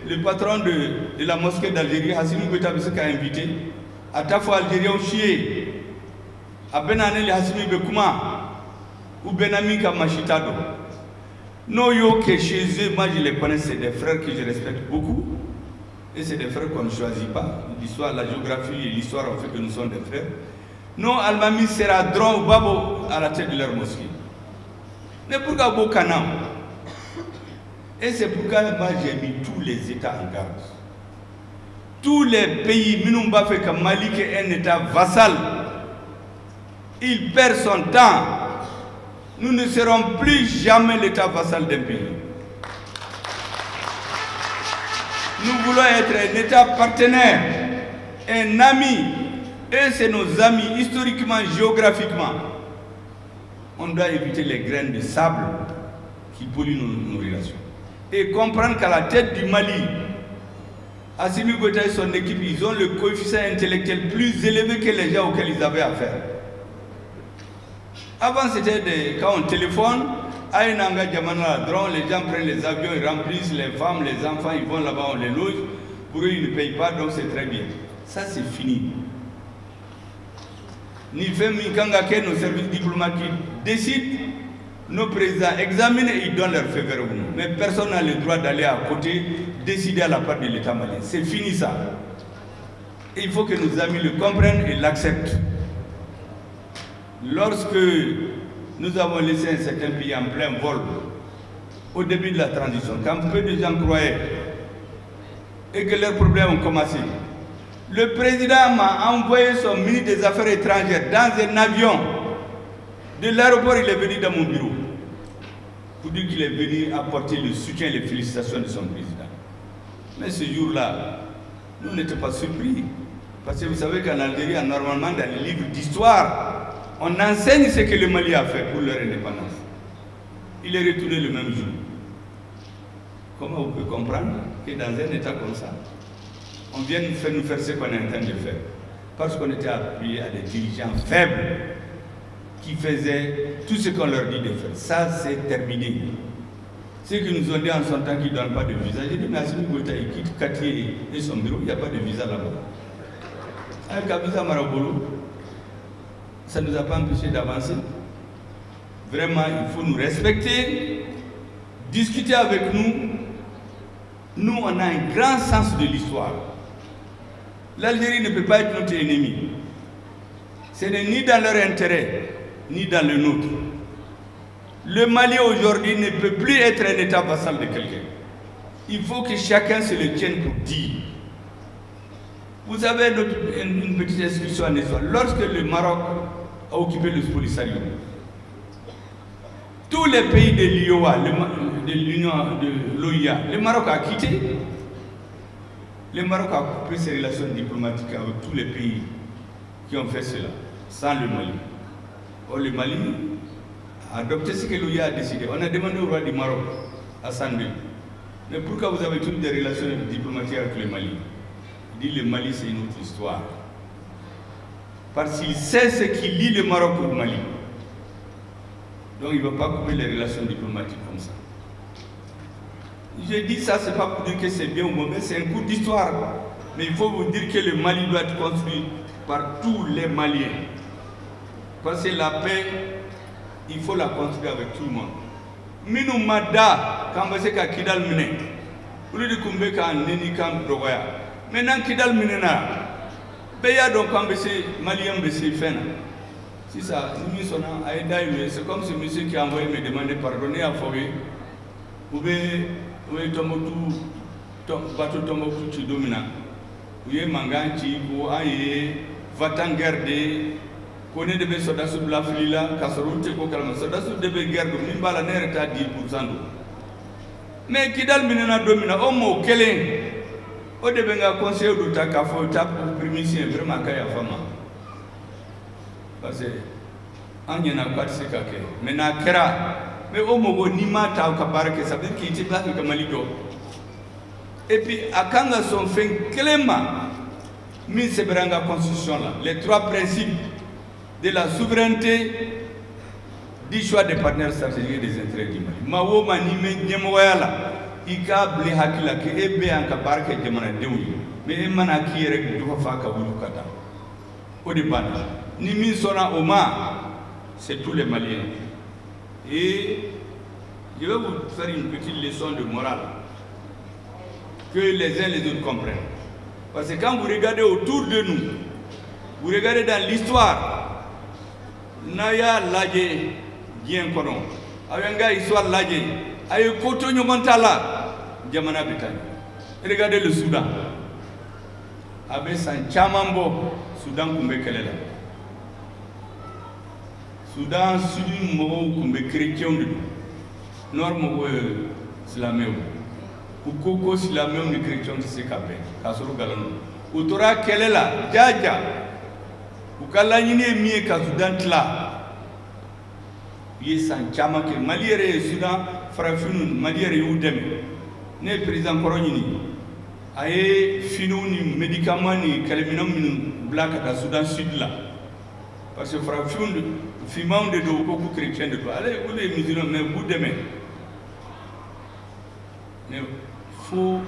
le patron de la mosquée d'Algérie, Assimi Goïta, a invité, à Tafo Algérien chier, à Benane le Hassimi Bekouma, ou Benami Kamachitado. No yo que chez eux, moi je les connais, c'est des frères que je respecte beaucoup, et c'est des frères qu'on ne choisit pas. L'histoire, la géographie et l'histoire ont fait que nous sommes des frères. Non, Almami sera dron ou babo à la tête de leur mosquée. Mais pourquoi Bokana? Et c'est pourquoi moi j'ai mis tous les États en garde. Tous les pays, Minumba fait que Mali est un État vassal. Il perd son temps. Nous ne serons plus jamais l'État vassal d'un pays. Nous voulons être un État partenaire, un ami. Et c'est nos amis, historiquement, géographiquement. On doit éviter les graines de sable qui polluent nos relations. Et comprendre qu'à la tête du Mali, Assimi Goïta et son équipe, ils ont le coefficient intellectuel plus élevé que les gens auxquels ils avaient affaire. Avant, c'était quand on téléphone, à Inanga Djamana, les gens prennent les avions, ils remplissent les femmes, les enfants, ils vont là-bas, on les loge. Pour eux, ils ne payent pas, donc c'est très bien. Ça, c'est fini. Ni fait ni Kangake, nos services diplomatiques décident, nos présidents examinent et ils donnent leur feu vert. Mais personne n'a le droit d'aller à côté, décider à la part de l'État malien. C'est fini ça. Et il faut que nos amis le comprennent et l'acceptent. Lorsque nous avons laissé un certain pays en plein vol, au début de la transition, quand peu de gens croyaient et que leurs problèmes ont commencé, le président m'a envoyé son ministre des Affaires étrangères dans un avion. De l'aéroport, il est venu dans mon bureau pour dire qu'il est venu apporter le soutien et les félicitations de son président. Mais ce jour-là, nous n'étions pas surpris. Parce que vous savez qu'en Algérie, normalement, dans les livres d'histoire, on enseigne ce que le Mali a fait pour leur indépendance. Il est retourné le même jour. Comment vous pouvez comprendre que dans un état comme ça, on vient nous faire ce qu'on est en train de faire? Parce qu'on était appuyé à des dirigeants faibles qui faisaient tout ce qu'on leur dit de faire. Ça, c'est terminé. Ceux qui nous ont dit en son temps qu'ils ne donnent pas de visa, j'ai dit, mais Assimi Goïta, il quitte Kati et son bureau, il n'y a pas de visa là-bas. Avec un visa Marabolo, Ça ne nous a pas empêché d'avancer. Vraiment, il faut nous respecter, discuter avec nous. Nous, on a un grand sens de l'histoire. L'Algérie ne peut pas être notre ennemi. Ce n'est ni dans leur intérêt, ni dans le nôtre. Le Mali aujourd'hui ne peut plus être un État vassal de quelqu'un. Il faut que chacun se le tienne pour dire. Vous avez une petite inscription en histoire. Lorsque le Maroc a occupé le Polisario, tous les pays de l'IOA, de l'Union de l'OIA, le Maroc a quitté. Le Maroc a coupé ses relations diplomatiques avec tous les pays qui ont fait cela, sans le Mali. Or, le Mali a adopté ce que l'OIA a décidé. On a demandé au roi du Maroc, Hassan II, mais pourquoi vous avez toutes des relations diplomatiques avec le Mali? Il dit le Mali, c'est une autre histoire. Parce qu'il sait ce qui lie le Maroc au Mali. Donc il ne va pas couper les relations diplomatiques comme ça. Je dis ça, ce n'est pas pour dire que c'est bien ou mauvais, c'est un coup d'histoire. Mais il faut vous dire que le Mali doit être construit par tous les Maliens. Parce que la paix, il faut la construire avec tout le monde. Minnu ma da k'an bɛ se ka Kidal minɛ, olu de tun bɛ k'an neni k'an dɔgɔya. Maintenant Kidal minɛna, bɛɛ y'a dɔn k'an bɛ se, Maliyɛn bɛ se fɛn na. Sisan ni min sɔnna a ye dayɛlɛ. C'est comme ce monsieur qui a envoyé me demander pardon. Ne y'a fɔ u ye u ye Tombouctou, bateau Tombouctou ci don min na, u ye mankan ci ko an ye va-t-en-guerre de ye, ko ne de bɛ sɔrɔdasiw bila fili la k'a sɔrɔ olu tɛ ko kalama. Sɔrɔdasiw de bɛ guerre don min b'a la, ne yɛrɛ t'a 10% don. Mais Kidal minɛna don min na, o mɔgɔ kelen o de bɛ n ka conseiller dɔ ta k'a fɔ ta premier vraiment ka yafa ma, parce que an ɲɛna k'a tɛ se ka kɛ. Mais n'a kɛra, mais o mɔgɔ n'i m'a ta ka baara kɛ, ça veut dire k'i tɛ b'a fɛ ka Mali jɔ. Et puis a kan ka sɔn fɛn kelen ma min sɛbɛnna an ka constitution la, les trois principes de la souveraineté, du choix des partenaires stratégiques et des intérêts du Mali. Maa o maa n'i bɛ ɲɛmɔgɔya la, i k'a bila i hakili la k'e bɛ yan ka baara kɛ jamanadenw ye, mais e mana k'i yɛrɛ dɔ fa ka wuli ka taa, o de banna. Ni min sɔnna o ma, c'est tous les Maliens. Et je vais vous faire une petite leçon de morale que les uns les autres comprennent. Parce que quand vous regardez autour de nous, vous regardez dans l'histoire, n'a y'a lajɛ diɲɛ kɔnɔ, aw y'an ka histoire lajɛ, a ye ko to ɲɔgɔn ta la, jamana bɛ taa ɲɛ. Regardez le Soudan. A bɛ san caman bɔ, Soudan tun bɛ kɛlɛ la. Soudan Sud mɔgɔw tun bɛ chrétiens de don, Nord mɔgɔw ye silamɛw. U ko ko silamɛw ni chrétiens tɛ se ka bɛn, k'a sɔrɔ nkalon don. U tora kɛlɛ la jaja. U ka laɲini ye min ye, ka Soudan tila. U ye san caman kɛ. Mali yɛrɛ ye Soudan farafinw, Mali yɛrɛ y'u dɛmɛ. Ne ye président kɔrɔ ɲini, a ye finiw ni médicament ni kɛlɛminɛn minnu bila ka taa Soudan Sud la, parce que farafinw finmanw de don, u ko k'u chrétien de don, ale olu ye musulman, mais u b'u dɛmɛ. Mais fo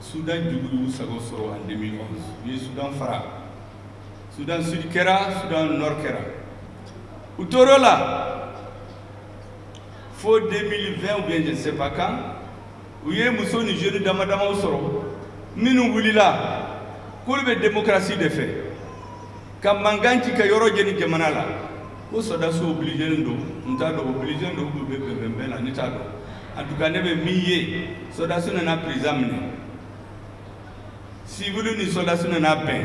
Soudan jugu y'u sago sɔrɔ en 2011, u ye Soudan fara. Soudan Sud kɛra, Soudan Nord kɛra. U tor'o la fo 2020 ou bien je ne sais pas quand, u ye muso ni jeune dama damaw sɔrɔ minnu wulila k'olu bɛ démocratie de fɛ, ka mankan ci ka yɔrɔ jeni jamana la, ko sɔrɔdasiw obligé don. N t'a dɔn, obligé don ou bɛ bɛn bɛn la, ne t'a dɔn. En tout cas, ne bɛ min ye, sɔrɔdasiw nana président minɛ, civil ni sɔrɔdasiw nana bɛn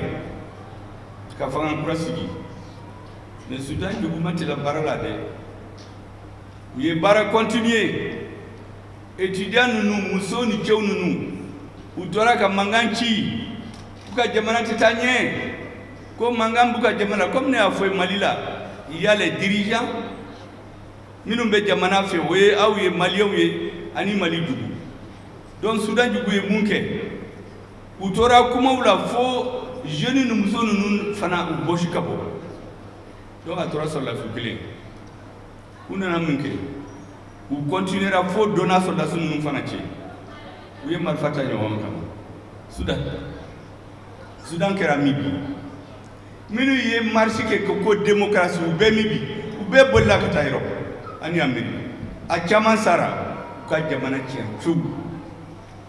ka fanga kura sigi. Mais Soudan jugu ma tila baara la dɛ, u ye baara continuer. Étudiant ninnu, musow ni cɛw ninnu, u tora ka mankan ci k'u ka jamana tɛ taa ɲɛ, ko mankan b'u ka jamana. Comme ne y'a fɔ ye, Mali la, il y a les dirigeants minnu bɛ jamana fɛ, o ye aw ye Maliyɛnw ye, ani Mali dugu. Donc Soudan jugu ye mun kɛ? U tora kumaw la fo jeunes ni muso ninnu fana u bɔsi ka bɔ. Donc a tora sɔrɔdasi kelen. U nana mun kɛ? U continuera fo donna sɔrɔdasi ninnu fana cɛ, u ye marifa ta ɲɔgɔn kama. Soudan kɛra min bi, Minnu ye marche kɛ ko démocratie, u bɛɛ min bi, u bɛɛ bolila ka taa yɔrɔ ani Amérique. A caman sara, u ka jamana tiɲɛ fewu.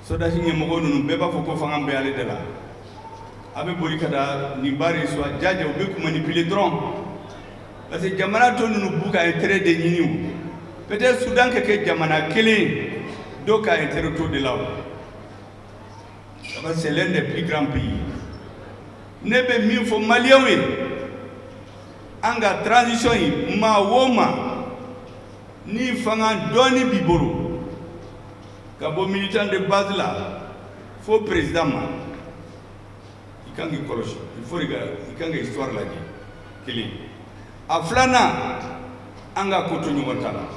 Sɔrɔdasi ɲɛmɔgɔ ninnu bɛɛ b'a fɔ ko fanga bɛ ale de la. A bɛ boli ka taa nin ba de so a jaja, u bɛ manipuler dɔrɔn. Parce que jamana tɔ ninnu b'u ka intérêt de ɲini o. Peut-être Soudan ka kɛ jamana kelen, dɔw ka intérêt t'o de la o. Parce que c'est l'un des plus grands pays. Ne bɛ min fɔ maliyɛnw ye, an ka transition in, maa o maa ni fanga dɔɔni b'i bolo, ka bɔ militant de base la fo président ma, i kan k'i kɔlɔsi. Il faut regarder, i kan ka histoire lajɛ. Kelen a filanan, an ka ko to ɲɔgɔn ta la,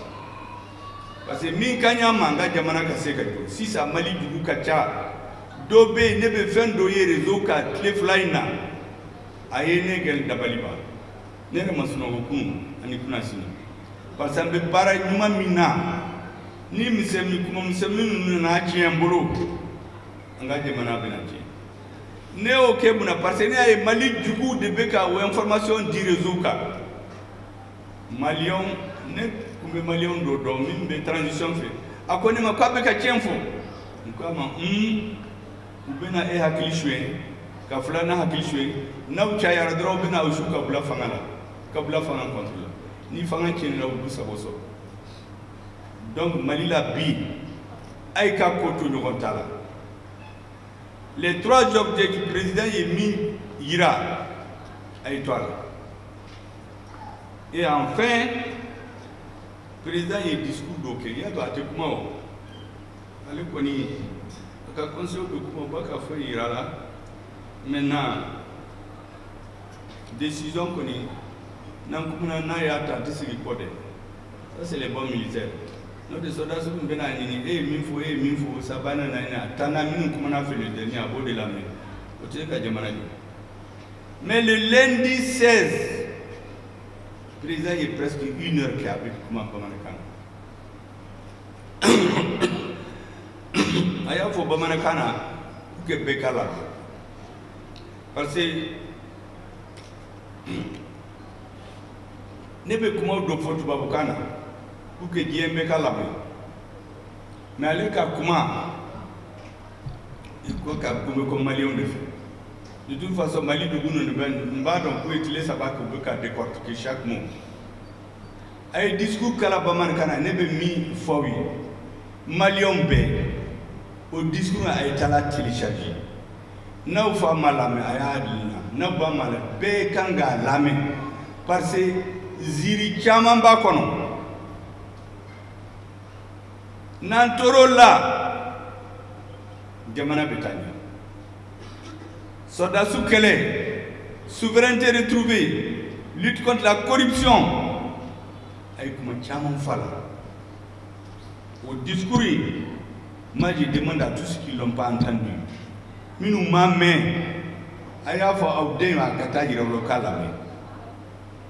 parce que min ka ɲi an ma, an ka jamana ka se ka jɔ. Sisan Mali dugu ka ca. Dɔ bɛ yen, ne bɛ fɛn dɔ ye réseau kan tile 2 in na, a ye ne kɛ dabali ban. Ne yɛrɛ ma sunɔgɔ kunun ani kunasini, parce que an bɛ baara ɲuman min na, ni misɛnnin kuma misɛnnin ninnu nana tiɲɛ n bolo, an ka jamana bɛna tiɲɛ. Ne y'o kɛ mun na? Parce que ne y'a ye Mali juguw de bɛ ka o information di réseau kan. Maliyɛnw, ne tun bɛ maliyɛnw dɔ dɔn min bɛ transition fɛ, a ko ne ma k'a bɛ ka tiɲɛ fɔ. N ko a ma, u bɛna e hakili suɲɛ ka filanan hakili suɲɛ, n'aw cayara dɔrɔn, u bɛna aw su ka bila fanga la, ka bila fanga contre la. Ni fanga tiɲɛna, u b'u sago sɔrɔ. Donc Mali la bi, a ye ka ko to ɲɔgɔn ta la. Les trois objectifs président ye min yira, a ye to a la. Et enfin, président ye discours dɔ kɛ. I y'a dɔn, a tɛ kuma o, ale kɔni a ka conseil bɛ kuma, u b'a ka fɛn yira la. Maintenant, décision kɔni, n'an kumana n'a y'a ta, a tɛ segin kɔ dɛ. Ça, c'est les bons militaires. N'o tɛ, soldats min bɛna ɲini e ye min fɔ, e ye min fɔ, sabanan naani, a taa na minnu kumana fɛ le dernier, a b'o de lamɛn. O tɛ se ka jamana jɔ. Mais le lundi 16, président ye presque une heure kɛ, a bɛ kuma bamanankan na. A y'a fɔ bamanankan na pour que bɛɛ k'a lamɛn, parce que ne bɛ kumaw dɔ fɔ tubabukan na pour que diɲɛ bɛɛ ka lamɛn. Mais ale ka kuma, i ko ka kun bɛ ko maliyɛnw de fɛ. De toute façon, Mali dugu ninnu bɛ, n b'a dɔn k'u ye tile 3 kɛ, u bɛ ka décortiquer chaque mot. A ye discours kala bamanankan na. Ne bɛ min fɔ aw ye, maliyɛnw bɛɛ, o discours, a ye taa la télécharger. N'aw fa ma lamɛn, a y'a na. N'aw ba ma lamɛn, bɛɛ kan k'a lamɛn, parce que ziiri caman b'a kɔnɔ. N'an tor'o la, jamana bɛ taa ɲɛ. Sɔrɔdasiw kɛlɛ, souveraineté retrouvée, lutte contre la corruption, a ye kuma caman fɔ a la. O discours in, moi je demande à tous ceux qui l'ont pas entendu, minnu m'a mɛn, a y'a fɔ aw den a ka taa yira u la k'a lamɛn.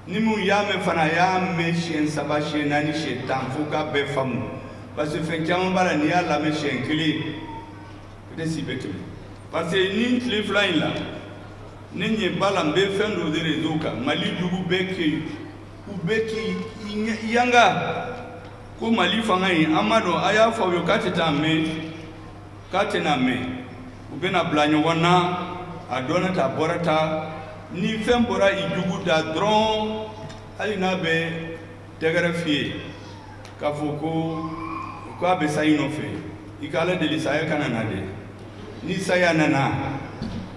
Ni mun y'a mɛn fana, a y'a mɛn siɲɛ 3, siɲɛ 4, siɲɛ 10, fo k'a bɛɛ faamu, parce que fɛn caman b'a la, n'i y'a lamɛn siɲɛ kelen, peut-être si bɛ tɛmɛ. Parce que ni tile 2 in la, ne ɲɛ b'a la, n bɛ fɛn dɔ de réseau kan, Mali jugu bɛ kɛ, u bɛ k'i yanga ko Mali fanga in, an m'a dɔn. A y'a fɔ aw ye k'a tɛ taa mɛn, k'a tɛna mɛn, u bɛna bila ɲɔgɔn na. A dɔnna ta, a bɔra ta, ni fɛn bɔra i jugu da dɔrɔn, hali n'a bɛ tɛgɛrɛ f'i ye k'a fɔ ko k'a bɛ sa i nɔfɛ, i ka Ala deli saya kana na dɛ. Ni saya nana,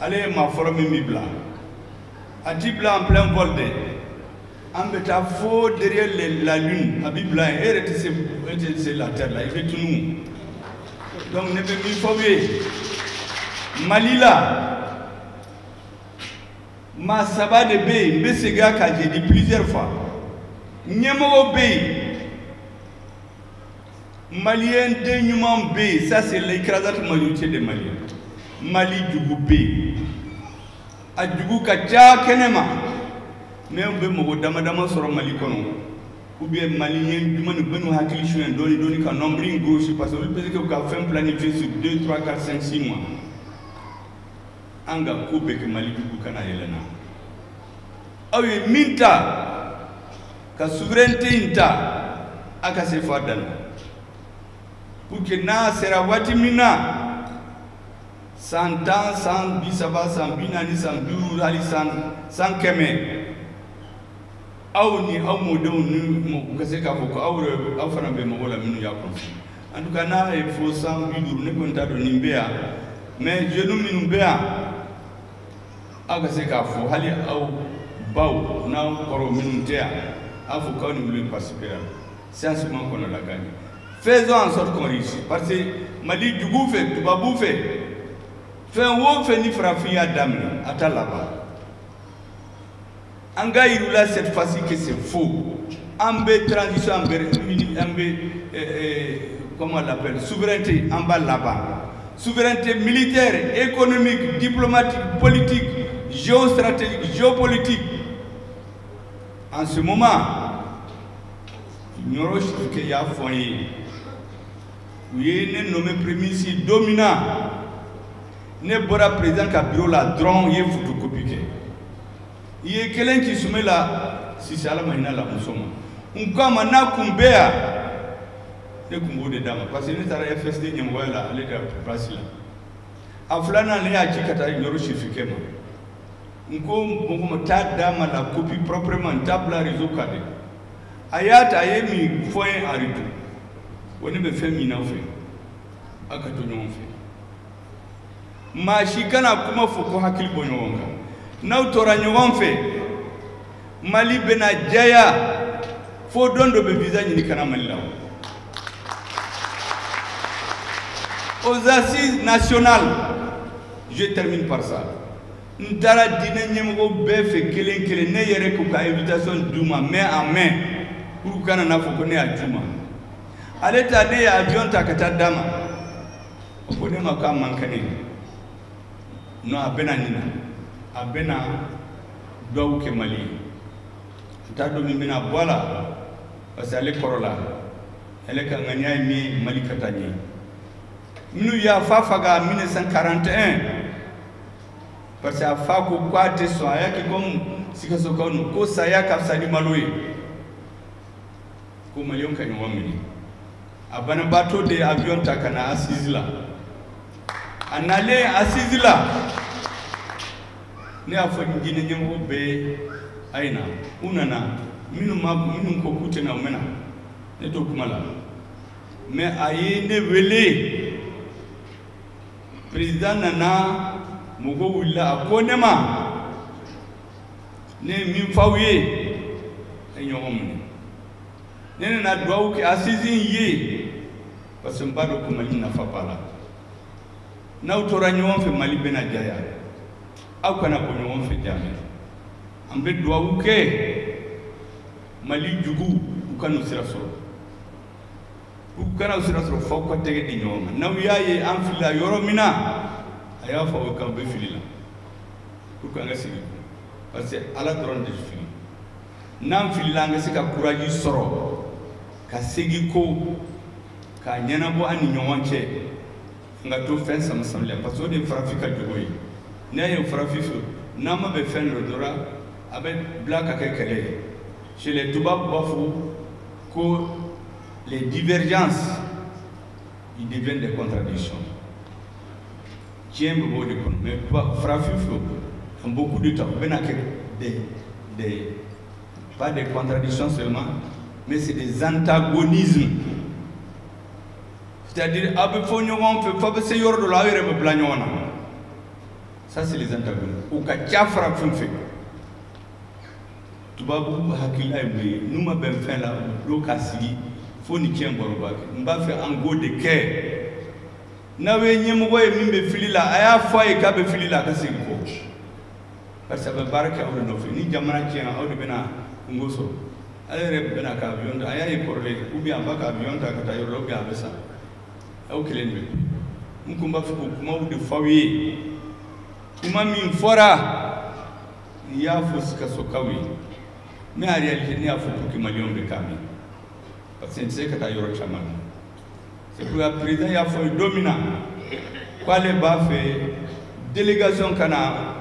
ale ye maa fɔlɔ min b'i bila, a t'i bila en plein vol dɛ. An bɛ taa fo derrière la lune, a b'i bila yen, e yɛrɛ tɛ se, e tɛ se la terre la, i bɛ tunun. Donc ne bɛ min fɔ aw ye, Mali la, maa 3 de bɛ yen. N bɛ segin a kan, j'ai dit plusieurs fois, ɲɛmɔgɔ bɛ yen, maliyɛn den ɲuman bɛ yen, ça c'est l'écrasante majorité des Maliens. Mali jugu bɛ yen, a jugu ka ca kɛnɛ ma, mais u bɛ mɔgɔ dama dama sɔrɔ Mali kɔnɔ, ou bien maliyɛn jumɛn bɛ n'u hakili suɲɛ dɔɔni dɔɔni ka nombre in grossi, parce que olu bɛ se k'u ka fɛn planifier sur 2, 3, 4, 5, 6 mois. An ka ko bɛɛ kɛ Mali jugu kana yɛlɛ na. Aw ye min ta ka souveraineté in ta, a ka se f'a dan na, pour que n'a sera waati min na, san 10, san 30, san 40, san 50, hali san 100, aw ni aw mɔdenw ni u ka se k'a fɔ ko aw yɛrɛ, aw fana bɛ mɔgɔw la minnu y'a construit. En tout cas, n'a ye fo san 50, ne kɔni t'a dɔn nin bɛ yan, mais jeunes minnu bɛ yan, aw ka se k'a fɔ hali aw baw n'aw kɔrɔw minnu tɛ yan, aw fɔ k'aw ni olu participer la séance man kɔnɔ la gagner. Faisons en sorte qu'on réussisse, parce que Mali jugu fɛ, tubabu fɛ, fɛn o fɛn ni farafin y'a daminɛ, a t'a laban. An ka yir'u la cette fois-ci que c'est faux. An bɛ transition, an bɛ, comment on l'appelle, souveraineté, an b'a laban. Souveraineté militaire, économique, diplomatique, politique, géostratégique, géopolitique. En ce moment, Ɲɔrɔ Sirike y'a fɔ n ye, u ye ne nommé premier ministre don min na, ne bɔra président ka bureau la dɔrɔn, u ye photocopie kɛ. I ye kelen ci Sumela Sise, Ala ma hinɛ la muso ma. N ko a ma, n'a kun bɛ yan, ne kun b'o de d'a ma, parce que ne taara FSD ɲɛmɔgɔya la, ale de ka place la. A filanan, ne y'a ci ka taa Ɲɔrɔ Sirifukɛ ma. N ko mɔgɔ ma taa d'a ma la copie proprement, n t'a bila réseau kan dɛ. A y'a ta, a ye min fɔ n ye en retour, ko ne bɛ fɛn min aw fɛ, aw ka to ɲɔgɔn fɛ, maa si kana kuma fɔ ko hakili bɔ ɲɔgɔn kan. N'aw tora ɲɔgɔn fɛ, Mali bɛna jɛya fo don dɔ bɛ visa ɲini ka na Mali la. Aux assises nationales, je termine par ça, n taara diinɛ ɲɛmɔgɔ bɛɛ fɛ kelen kelen, ne yɛrɛ k'u ka invitation d'u ma main en main, pour kana n'a fɔ ko ne y'a d'u ma. Ale ta, ne ye avion ta ka taa d'a ma. O ko ne ma k'a man kɛnɛ. Non, a bɛna nin na, a bɛna duwawu kɛ Mali ye. N t'a dɔn min bɛna bɔ a la, parce que ale kɔrɔla, ale ka ŋaniya ye min ye, Mali ka taa ɲɛ. Minnu y'a fa faga 1941, parce que a fa ko k'a tɛ sɔn, a y'a kɛ comme Sikasokaw ninnu ko saya ka fisa ni malo ye, ko maliyɛnw ka ɲɔgɔn minɛ. A banabaatɔ de ye avion ta ka na assise la. A nalen assise la, ne y'a fɔ diinɛ ɲɛmɔgɔ bɛɛ ye, a ye na. U nana, minnu ma, minnu ko k'u tɛ na, u mɛna, ne t'o kuma la. Mais a ye ne wele, président nana, mɔgɔw wulila, a ko ne ma, ne ye min f'aw ye, a ye ɲɔgɔn minɛ. Ne nana duwawu kɛ assise in ye, parce que n b'a dɔn ko Mali nafa b'a la. N'aw tora ɲɔgɔn fɛ, Mali bɛna jaya. Aw kana bɔ ɲɔgɔn fɛ jamais. An bɛ duwawu kɛ Mali jugu, u ka n'u sira sɔrɔ, u kana sira sɔrɔ f'aw ka tɛgɛ di ɲɔgɔn ma. N'aw y'a ye an filila yɔrɔ min na, a y'a fɔ aw ye k'aw bɛ fili la, pour que an ka segin, parce que Ala dɔrɔn de fili. N'an filila, an ka se ka courage sɔrɔ ka segin ko k'a ɲɛnabɔ an ni ɲɔgɔn cɛ, n ka to fɛn sama sama la, parce que o de ye farafin ka jogo ye. N'a ye farafin fɛ, n'an ma bɛn fɛn dɔ dɔrɔn, a bɛ bila ka kɛ kɛlɛ ye. Chez les tubabu b'a fɔ ko les divergences, ils deviennent des contradictions. Tiɲɛ bɛ bɔ o de kɔnɔ. Mais farafin fɛ, en beaucoup de temps, u bɛna kɛ des pas des contradictions seulement, mais c'est des antagonismes, c'est-à-dire aw bɛ fɔ ɲɔgɔn fɛ f'aw bɛ se yɔrɔ dɔ la, aw yɛrɛ bɛ bila ɲɔgɔn na. Ça, c'est les antagonismes. U ka ca farafin fɛ. Tubabu hakilila ye mun ye? N'u ma bɛn fɛn la, u b'o ka sigi fo ni tiɲɛ bɔra, u b'a kɛ. N b'a fɛ an k'o de kɛ. N'aw ye ɲɛmɔgɔ ye min bɛ fili la, a y'a fɔ a ye k'a bɛ fili la, a ka segin kɔ, parce que a bɛ baara kɛ aw de nɔfɛ. Ni jamana tiɲɛna, aw de bɛna kungo sɔrɔ. Ale yɛrɛ bɛna ka avion ta, a y'a ye kɔrɔlen, ou bien a b'a ka avion ta ka taa yɔrɔ la, ou bien a bɛ sa, aw kelen de bɛ. N kun b'a fɛ k'o kumaw de fɔ aw ye. Kuma min fɔra, n y'a fɔ Sikasokaw ye, mais en réalité ne y'a fɔ pour que maliyɛnw bɛ k'a mɛn, parce que n tɛ se ka taa yɔrɔ caman na. C'est pourquoi président y'a fɔ ye don min na k'ale b'a fɛ délégation ka na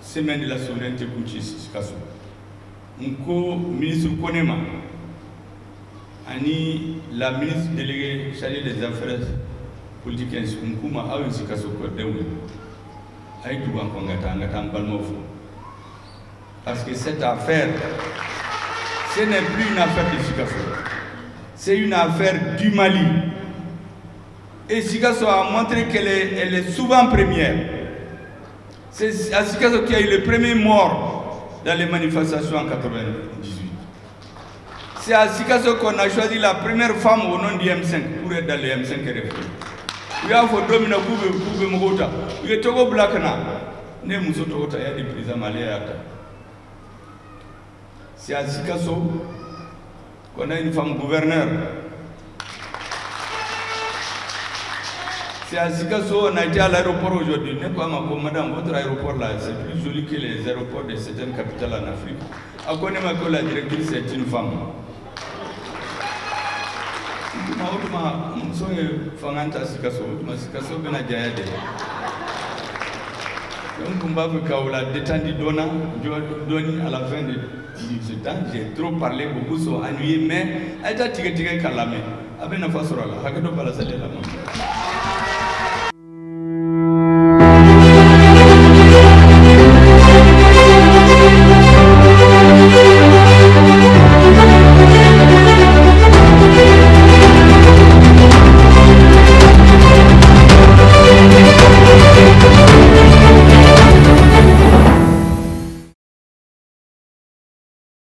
semaine de la souveraineté kun ci Sikaso. N ko ministre Kone ma ani la ministre déléguée chargée des affaires politiques, n k'u ma aw ye Sikaso denw ye, a ye tugu an kɔ, an ka taa an balimaw fo, parce que cette affaire, ce n'est plus une affaire de Sikasso, c'est une affaire du Mali. Et Sikasso a montré qu'elle est souvent première. C'est à Sikasso qu'il y a eu le premier mort dans les manifestations en 1998. C'est à Sikasso qu'on a choisi la première femme au nom du M5 pour être dans le M5 RFP. U y'a fɔ don min na k'u bɛ mɔgɔw ta, u ye tɔgɔ bila ka na, ne ye muso tɔgɔ ta, y'a di président ma, ale y'a ta. C'est à Sikasso qu'on a une femme gouverneur. C'est à Sikasso, on a été à l'aéroport aujourd'hui. Ne ko a ma ko madame, votre aéroport là, c'est plus joli que les aéroports de certaines capitales en Afrique. A ko ne ma ko la directrice est une femme. O tuma muso ye fanga ta Sikasso, o tuma Sikasso bɛna janya de. Donc n b'a fɛ k'aw la détendu dɔɔni à la fin de ce temps. J'ai trop parlé, beaucoup sont ennuyés, mais a ye taa tigɛ tigɛ k'a lamɛn, a bɛ nafa sɔrɔ a la. Hakɛ dɔ b'a la sali la ma.